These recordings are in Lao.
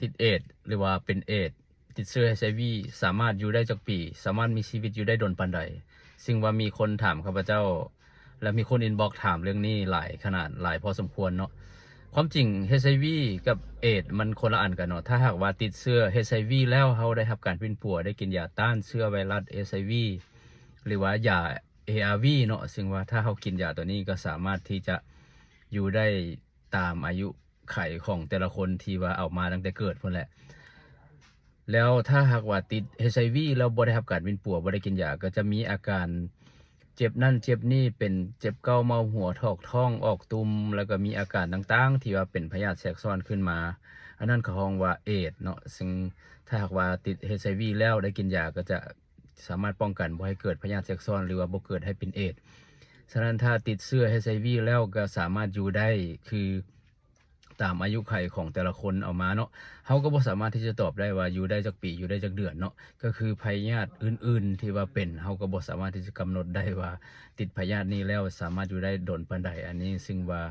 ຕິດເອດ ຫຼືວ່າເປັນເອດ ຕິດເຊື້ອ HIV ສາມາດຢູ່ໄດ້ຈັກປີ? ສາມາດມີຊີວິດຢູ່ໄດ້ດົນປານໃດ? ຊຶ່ງວ່າມີຄົນຖາມຂ້າພະເຈົ້າ ແລະ ມີຄົນອິນບັອກຖາມເລື່ອງນີ້ຫຼາຍຂະໜາດ ຫຼາຍພໍສົມຄວນເນາະ. ຄວາມຈິງ HIV ກັບເອດມັນຄົນລະອັນກັນເນາະ. ຖ້າຫາກວ່າຕິດເຊື້ອ HIV ແລ້ວ ເຮົາໄດ້ຮັບການປິ່ນປົວ ໄດ້ກິນຢາຕ້ານເຊື້ອໄວຣັສ HIV ຫຼືວ່າຢາ ARV ເນາະ, ຊຶ່ງວ່າຖ້າເຮົາກິນຢາຕົວນີ້ກໍສາມາດທີ່ຈະຢູ່ໄດ້ຕາມອາຍຸໄຂຂອງແຕ່ລະຄົນທີ່ວ່າເອົາມາຕັ້ງແຕ່ເກີດພຸ້ນແຫຼະ. ແລ້ວຖ້າຫາກວ່າຕິດ HIV ແລ້ວບໍ່ໄດ້ຮັບການປິ່ນປົວ ບໍ່ໄດ້ກິນຢາ ກໍຈະມີອາການເຈັບນັ້ນເຈັບນີ້ ເປັນເຈັບເກົ້າ ເມົາຫົວ ຖອກທ້ອງ ອອກຕຸ່ມ ແລ້ວກໍມີອາການຕ່າງໆທີ່ວ່າເປັນພະຍາດແຊກຊ້ອນຂຶ້ນມາ. ອັນນັ້ນເຂົາຮ້ອງວ່າເອດເນາະ. ຊຶ່ງຖ້າຫາກວ່າຕິດ HIV ແລ້ວໄດ້ກິນຢາ ກໍຈະ ສາມາດປ້ອງກັນບໍ່ໃຫ້ເກີດພະຍາດແຊກຊ້ອນ ຫຼືວ່າບໍ່ເກີດໃຫ້ເປັນເອດ. ສະນັ້ນ ຖ້າຕິດເຊື້ອ HIV ແລ້ວກໍສາມາດຢູ່ໄດ້ຄືຕາມອາຍຸໄຂຂອງແຕ່ລະຄົນເອົາມາເນາະ. ເຮົາກໍບໍ່ສາມາດທີ່ຈະຕອບໄດ້ວ່າຢູ່ໄດ້ຈັກປີ ຢູ່ໄດ້ຈັກເດືອນເນາະ. ກໍຄືພະຍາດອື່ນໆທີ່ວ່າເປັນ ເຮົາກໍບໍ່ສາມາດທີ່ຈະກຳນົດໄດ້ວ່າຕິດພະຍາດນີ້ແລ້ວສາມາດຢູ່ໄດ້ດົນປານໃດ. ອັນນີ້ຊຶ່ງວ່າ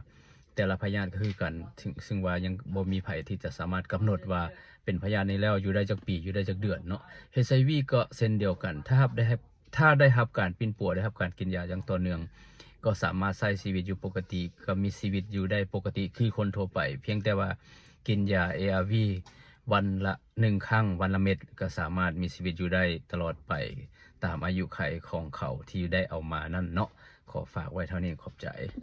ແຕ່ລະພະຍາດກໍຄືກັນ ຊຶ່ງ ຊຶ່ງວ່າຍັງບໍ່ມີໃຜທີ່ຈະສາມາດກຳນົດວ່າເປັນພະຍາດນີ້ແລ້ວຢູ່ໄດ້ຈັກປີ ຢູ່ໄດ້ຈັກເດືອນເນາະ. HIV ກໍເຊັ່ນດຽວກັນ ຖ້າຮັບໄດ້ຮັບ ຖ້າໄດ້ຮັບການປິ່ນປົວ ໄດ້ຮັບການກິນຢາຢ່າງຕໍ່ເນື່ອງ ກໍສາມາດໃຊ້ຊີວິດຢູ່ປົກກະຕິ ກໍມີຊີວິດຢູ່ໄດ້ປົກກະຕິຄືຄົນທົ່ວໄປ ພຽງແຕ່ວ່າກິນຢາ ARV ວັນລະໜຶ່ງຄັ້ງ ວັນລະເມັດ ກໍສາມາດມີຊີວິດຢູ່ໄດ້ຕະຫຼອດໄປ ຕາມອາຍຸໄຂຂອງເຂົາທີ່ໄດ້ເອົາມານັ້ນເນາະ. ຂໍຝາກໄວ້ເທົ່ານີ້ ຂອບໃຈ.